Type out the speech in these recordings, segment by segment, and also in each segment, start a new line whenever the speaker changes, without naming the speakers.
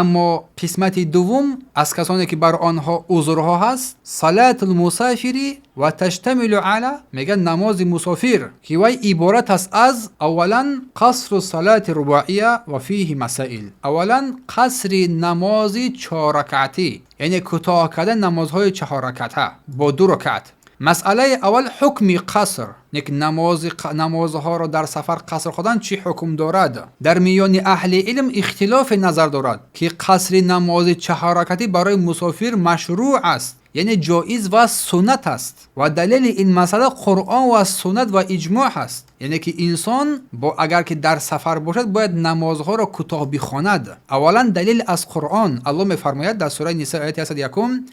Аммо қисмати дуввум аз касоне, ки бар онҳо узрҳо ҳаст, صلاة المسافر و تشتمل على, мегӯяд, намози мусофир, ки вай иборат аст аз: أولا قصر صلاة رباعية وفيه مسائل. Аввалан, қасри намози чорракатӣ, яъне кӯтоҳ кардан намозҳои чаҳорраката бо ду ракат. Масъалаи аввал: ҳукми қаср, як намозҳоро дар сафар қаср хондан чӣ ҳукм дорад? Дар миёни аҳли илм ихтилофи назар дорад, ки қасри намози чаҳорракатӣ барои мусофир машрӯъ аст, яъне ҷоиз ва суннат аст, ва далели ин масъала Қуръон ва суннат ва иҷмоъ ҳаст, яъне ки инсон бо агар ки дар сафар бошад, бояд намозҳоро кӯтоҳ бихонад. Аввалан, далел аз Қуръон: Аллоҳ мефармояд дар сураи Ниса, ояти 101: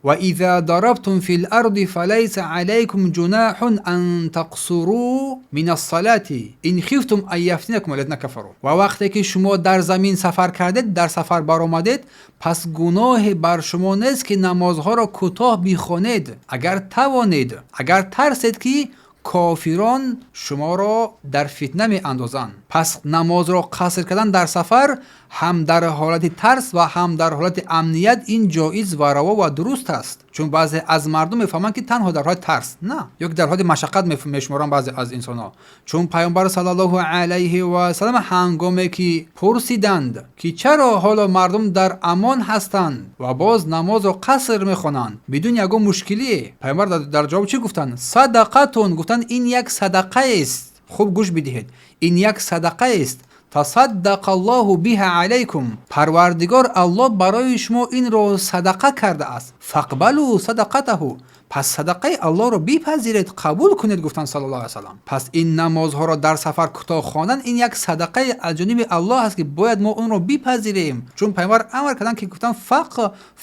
وإذا ضربتم في الأرض فليس عليكم جناح أن تقصروا من الصلاة إن خفتم أن يفتنكم الذين كفروا. Ва вақте ки шумо дар замин сафар кардед, дар сафар баромадед, пас гуноҳе бар шумо нест, ки намозҳоро кӯтоҳ бихонед, агар тавонед, агар тарсед, ки кофирон шуморо дар фитна меандозанд. Пас намозро қаср кардан дар сафар, ҳам дар ҳолати тарс ва ҳам дар ҳолати амният, ин ҷоиз ва раво ва дуруст аст. Чун баъзе аз мардум мефаҳманд, ки танҳо дар ҳолати тарс, на ё ки дар ҳолати машаққат мешуморанд баъзе аз инсонҳо. Чун Пайғамбар саллаллоҳу алайҳи васалам ҳангоме ки пурсиданд, ки чаро ҳоло мардум дар амон ҳастанд ва боз намозро қаср мехонанд бидуни ягон мушкилие, Пайғамбар дар ҷавоб чӣ гуфтанд? صدقة, гуфтанд, ин як садақаест. Хуб гӯш бидиҳед, ин як садақаест. تصدق الله بها عليكم, Парвардигор Аллоҳ барои шумо инро садақа кардааст. فاقبلوا صدقته, пас садақаи Аллоҳро бипазиред, қабул кунед, гуфтанд саллаллоҳу алайҳи васаллам. Пас ин намозҳоро дар сафар кӯтоҳ хондан, ин як садақаи аз ҷониби Аллоҳ аст, ки бояд мо онро бипазирем, чун Пайғамбар амр карданд, ки гуфтанд: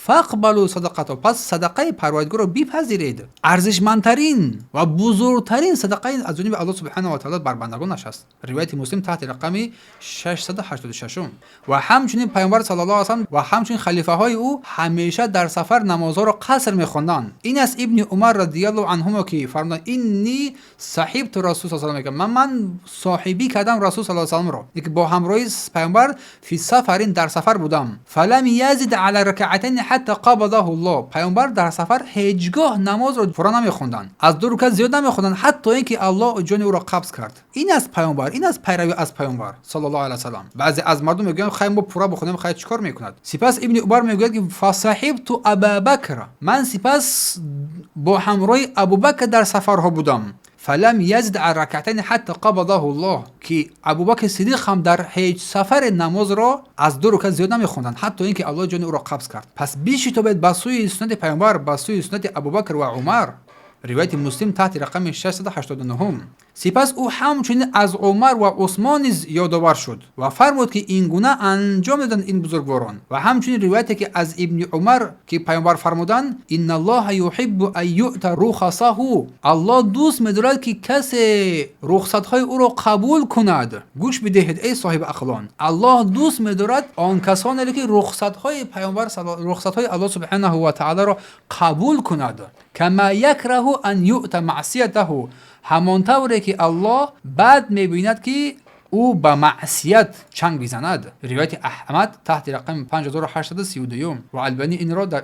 فاقبلوا صدقته, пас садақаи Парвардигорро бипазиред. Арзишмандтарин ва бузургтарин садақаи аз ҷониби Аллоҳ субҳанаҳу ва таъала бар бандагонаш аст. Ривояти Муслим, таҳти рақами 686. Ва ҳамчунин Пайғамбар саллаллоҳу алайҳи васаллам ва ҳамчунин халифаҳои ӯ ҳамеша дар сафар намозҳоро қаср мехонданд. Ин аст Ибни Умар радиаллоҳу анҳумо, ки фармуданд: إني صحبت رسول الله, мегӯяд, ман соҳибӣ кардам Расул саллаллоҳу салламро, ки бо ҳамроҳи Пайғамбар في سفر, дар сафар будам. فلم يزد على ركعتين حتى قبضه الله. Пайғамбар дар сафар ҳеҷ гоҳ намозро пурра намехонданд, аз ду рукат зиёд намехонданд, ҳатто ин ки Аллоҳ ҷони ӯро қабз кард. Ин аст Пайғамбар, ин аст пайравӣ аз Пайғамбар саллаллоҳу алайҳи васаллам. Баъзе аз мардум мегӯянд: хай, мо пурра бихонем, хай, чӣ кор мекунад? Сипас Ибни Умар мегӯяд, ки فصحبت أبا بكر, ман сипас бо ҳамроҳи Абубакр дар сафарҳо будам. فلم يزد على ركعتين حتى قبضه الله, ки Абубакри Сидиқ ҳам дар ҳеҷ сафаре намозро аз ду рукат зиёд намехонданд, ҳатто ин ки Аллоҳ ҷони ӯро қабз кард. Пас бишитобед ба сӯи суннати Пайғамбар, ба сӯи суннати Абубакр ва Умар. Ривояти Муслим, таҳти рақами 689. Сипас ӯ ҳамчунин аз Умар ва Усмон низ ёдовар шуд ва фармуд, ки ин гуна анҷом доданд ин бузургворон. Ва ҳамчунин ривояте, ки аз Ибни Умар, ки Пайғамбар фармуданд: إن الله يحب أن يؤتى رخصه, Аллоҳ дӯст медорад, ки касе рухсатҳои ӯро қабул кунад. Гӯш бидиҳед, эй соҳиби ақлон, Аллоҳ дӯст медорад он касонеро, ки рухсатҳои Пайғамбар, рухсатҳои Аллоҳ субҳанаҳу ва таолоро қабул кунад. كما يكره أن يؤتى معصيته, ҳамон тавре ки Аллоҳ бад мебинад, ки ӯ ба маъсият чанг бизанад. Ривояти Аҳмад, таҳти рақами 5832, ва Албанӣ инро дар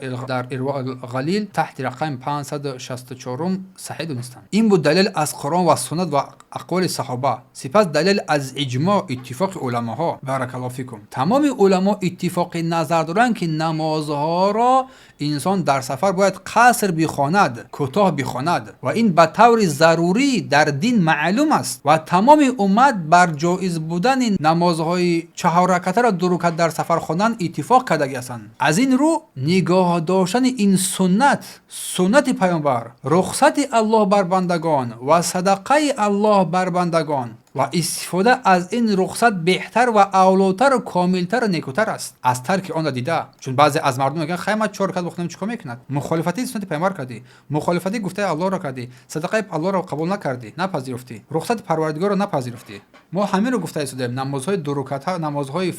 Ирвоул-Ғалил таҳти рақами 564 саҳеҳ донистанд. Ин буд далел аз Қуръон ва суннат ва ақволи саҳоба. Сипас далел аз иҷмоъ, иттифоқи уламоҳо. بارك الله فيكم. Тамоми уламо иттифоқи назар доранд, ки намозҳоро инсон дар сафар бояд қаср бихонад, кӯтоҳ бихонад, ва ин ба таври зарурӣ дар дин маълум аст, ва тамоми уммат бар ҷоиз будани намозҳои чаҳорракатаро ду рукат дар сафар хондан иттифоқ кардагӣ ҳастанд. Аз ин рӯ, нигоҳ доштани ин суннат, суннати Пайғамбар, рухсати Аллоҳ бар бандагон ва садақаи Аллоҳ бар бандагон ва истифода аз ин рухсат беҳтар ва авлотару комилтару некутар аст аз тарки онро дида. Чун баъзе аз мардум мегӯянд: хай, ман чор ракат бихонам, чӣ кор мекунад? Мухолифати суннати Пайғамбар кардӣ, мухолифати гуфтаи Аллоҳро кардӣ, садақаи Аллоҳро қабул накардӣ, напазируфтӣ, рухсати Парвардигорро напазируфтӣ. Мо ҳаминро гуфта истодаем: намозҳои дуруката, намозҳои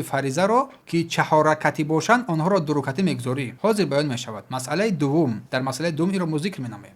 фаризаро, ки чаҳорракатӣ бошанд, онҳоро дурукатӣ мегузорӣ. Ҳозир баён мешавад масъалаи дуввум. Дар масъалаи дуввум инро мо зикр менамоем.